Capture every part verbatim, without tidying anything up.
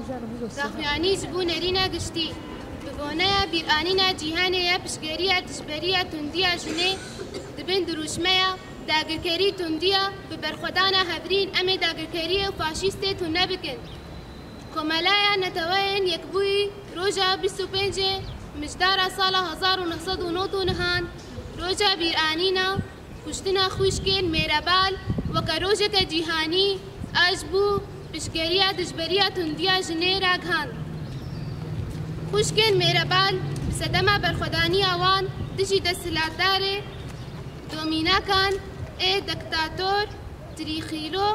Daxuyanî ji bo nerîna giştî, bi boneya bîranîna cîhanê ya piştgeriya dijberiya tundiya jinê di bin dirûşmeya dagirkerî tundiya bi berxwedana hevrîn em ê dagirkeriyê û faşîstê tune bikin. Komelaya Neteweyên Yekbûyî roja bîst û pêncê Mijdara sala hezar û neh sed û nod û nehan roja bîranîna kuştina xwişkên mêrebal weke rojeke cîhanî a ji bo piştgeriya dijberiya tundiya jinê ragihand. Xwişkên mêrebal bi sedema berxwedaniya wan dijî desthilatdarê domînakan ê diktator Trîxîlo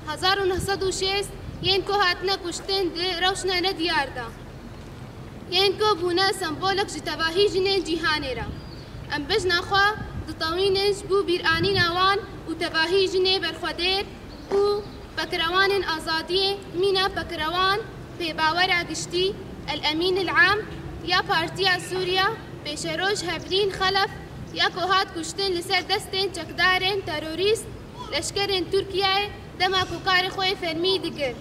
hezar û neh sed û şêst yên ku hatine kuştin di rewşna nediyar de. Yên ku bûne sembolek ji tevahî jinên cîhanê re. Em bejna xwe ditewînin ji bo bîranîna wan û tevahî jinê berxwedêr û pekrewanên azadiyê, mîna pekrewan pêbawera giştî, El Emîn El Am, ya Partiya Sûriya, pêşeroj Hevrîn Xelef, ya ku hat kuştin li ser destên çekdarên terorîst, leşkerên Tirkiyeyê dema ku karê xwe yê fermî dikir.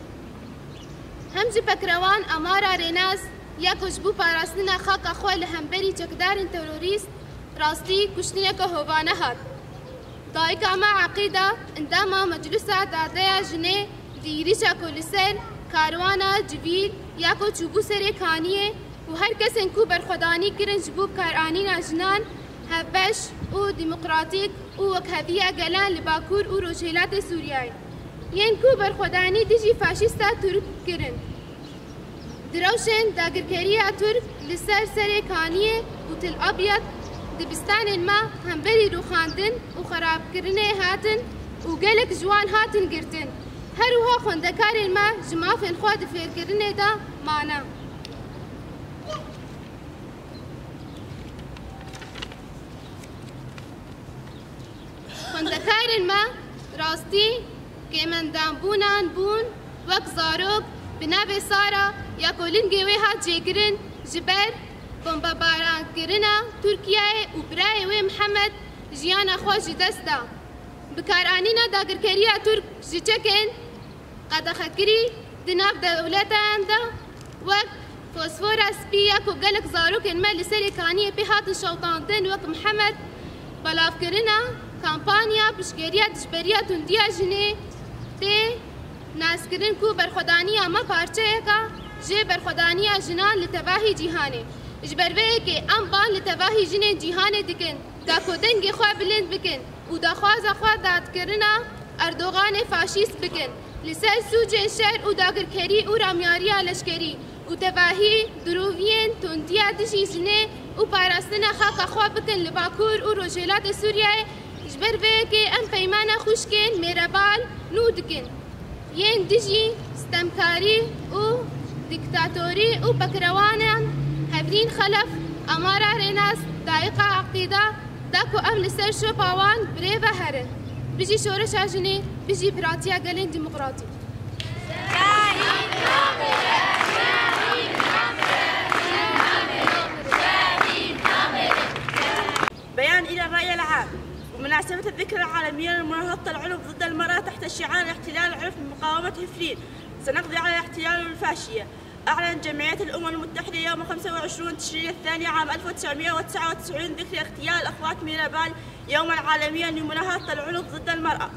Hem ji pekrewan Amara Rênas ya ku ji bo parastina xaka xwe li hemberî çekdarên terorîst rastî kuştineke hovane hat. Dayika me Eqîda, endama Meclisa Dadeya Jinê, di êrîşa ku li ser karwana civîl ya ku çûbû serê kaniyê û her kesên ku berxwedanî kirin ji bo bikaranîna jinan hevbeş û demokratîk û wekheviya gelan li Bakur û Rojhilatê Sûriyeyê, yên ku berxwedanî dijî faşîsta Tirk kirin. Di rewşên dagirkeriya Tirk li ser Serê Kaniyê û Til Abyad dibistanên me hemberî rûxandin û xerabkirinê hatin û gelek ji wan hatin girtin. Her wiha xwendekarên me ji mafên xwe di fêrkirinê de mane. Xwendekarên me rastî kêmendanbûnan bûn, wek zarok bi navê Sara ya ku lingê wê hat jêkirin ji ber bombebarankirina Tirkiyeyê û birayê wê Mihemed jiyana xwe ji dest da. Bikaranîna dagirkeriya Tirk ji çekên qedexekirî di nav dewletan de wek fosfora spî ya ku gelek zarokên me li Serê Kaniyê pê hatin şewitandin, wek Mihemed, belavkirina kampanya piştgeriya dijberiya tundiya jinê tê naskirin ku berxwedaniya me parçeyeka ji berxwedaniya jinan li tevahî cîhanê. Ji ber vê yekê em ban li tevahî jinên cîhanê dikin, da ku dengê xwe bilind bikin û daxwaza xwe dadkirina Erdoganê faşîst bikin, li ser sûcên şer û dagirkerî û ramyariya leşkerî û tevahî diroviyên tundiya dijî jinê û parastina xaka xwe bikin li Bakur û Rojhilatê Sûriyeyê. Ji ber vê yekê em peymana xwişkên mêrebal nû dikin. Yên dijî stemkarî û dîktatorî û pekrewanan Hevrîn Xelef, Amara Rênas, Dayika Eqîda, da ku em li ser şopa wan birêve herin. Bijî şoreşa jinê, bijî piratiya gelên demokratîk. بيان إلى الرأي العام بمناسبة الذكرى العالمية لمناهضة العنف ضد المرأة تحت شعار الاحتلال العنف بمقاومة هفرين، سنقضي على الاحتلال والفاشية. أعلنت جمعية الأمم المتحدة يوم خمسة وعشرين تشرين الثاني عام ألف وتسعمية وتسعة وتسعين ذكرى اغتيال الأخوات ميرابال يوما عالميا لمناهضة العنف ضد المرأة.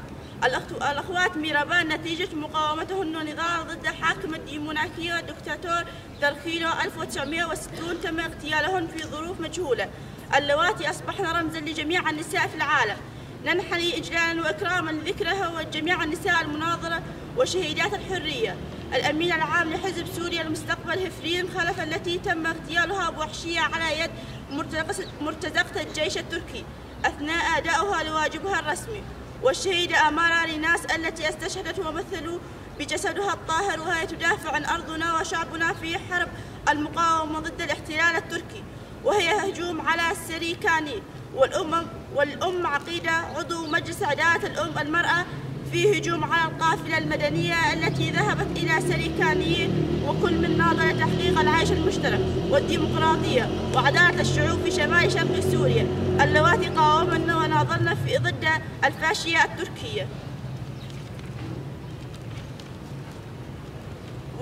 الأخت-، الأخوات ميرابال نتيجة مقاومتهن نضال ضد الحاكم الديموناكي والدكتاتور ترخيلو ألف وتسعمية وستون تم اغتيالهن في ظروف مجهولة، اللواتي أصبحن رمزا لجميع النساء في العالم. ننحني إجلالا وإكراما لذكرها وجميع النساء المناضلة وشهيدات الحرية. الأمين العام لحزب سوريا المستقبل هفرين خلف، التي تم اغتيالها بوحشية على يد مرتزقة، مرتزقة الجيش التركي أثناء أدائها لواجبها الرسمي، والشهيدة أمارا ريناس التي استشهدت ومثلوا بجسدها الطاهر وهي تدافع عن أرضنا وشعبنا في حرب المقاومة ضد الاحتلال التركي، وهي هجوم على السريكاني والأم، والأم عقيدة عضو مجلس عدالة الأم المرأة في هجوم على القافلة المدنية التي ذهبت إلى سريكاني، وكل من ناضل تحقيق العيش المشترك والديمقراطية وعدالة الشعوب في شمال شرق سوريا، اللواتي قاومن وناضلن في ضد الفاشية التركية.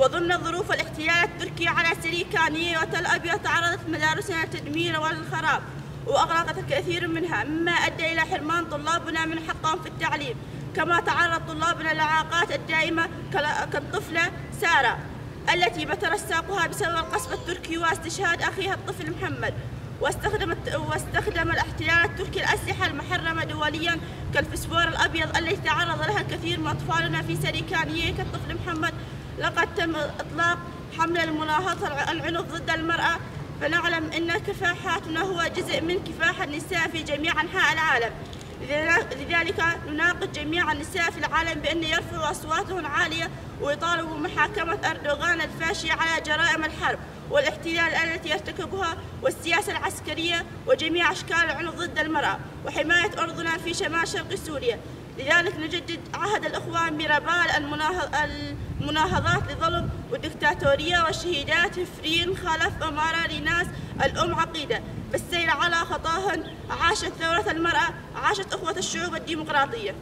وضمن ظروف الاحتلال التركي على سريكانية وتل أبيض، تعرضت مدارسنا للتدمير وللخراب، وأغلقت الكثير منها، مما أدى إلى حرمان طلابنا من حقهم في التعليم، كما تعرض طلابنا للإعاقات الدائمة كال-، كالطفلة سارة التي بترت ساقها بسبب القصف التركي واستشهاد أخيها الطفل محمد. واستخدم الت-، واستخدم الاحتلال التركي الأسلحة المحرمة دوليًا كالفسفور الأبيض التي تعرض لها الكثير من أطفالنا في سريكانية كالطفل محمد. لقد تم إطلاق حملة المناهضة الع-، العنف ضد المرأة، فنعلم أن كفاحاتنا هو جزء من كفاح النساء في جميع أنحاء العالم. لذا-، لذلك نناقض جميع النساء في العالم بأن يرفعوا أصواتهن عالية ويطالبوا محاكمة أردوغان الفاشي على جرائم الحرب والاحتلال التي يرتكبها والسياسة العسكرية وجميع أشكال العنف ضد المرأة وحماية أرضنا في شمال شرق سوريا. لذلك نجدد عهد الإخوان بربال المناهض-، المناهضات لظلم والدكتاتورية والشهيدات هفرين خلف أمارة ريناس الأم عقيدة بالسير على خطاهن. عاشت ثورة المرأة، عاشت أخوة الشعوب الديمقراطية.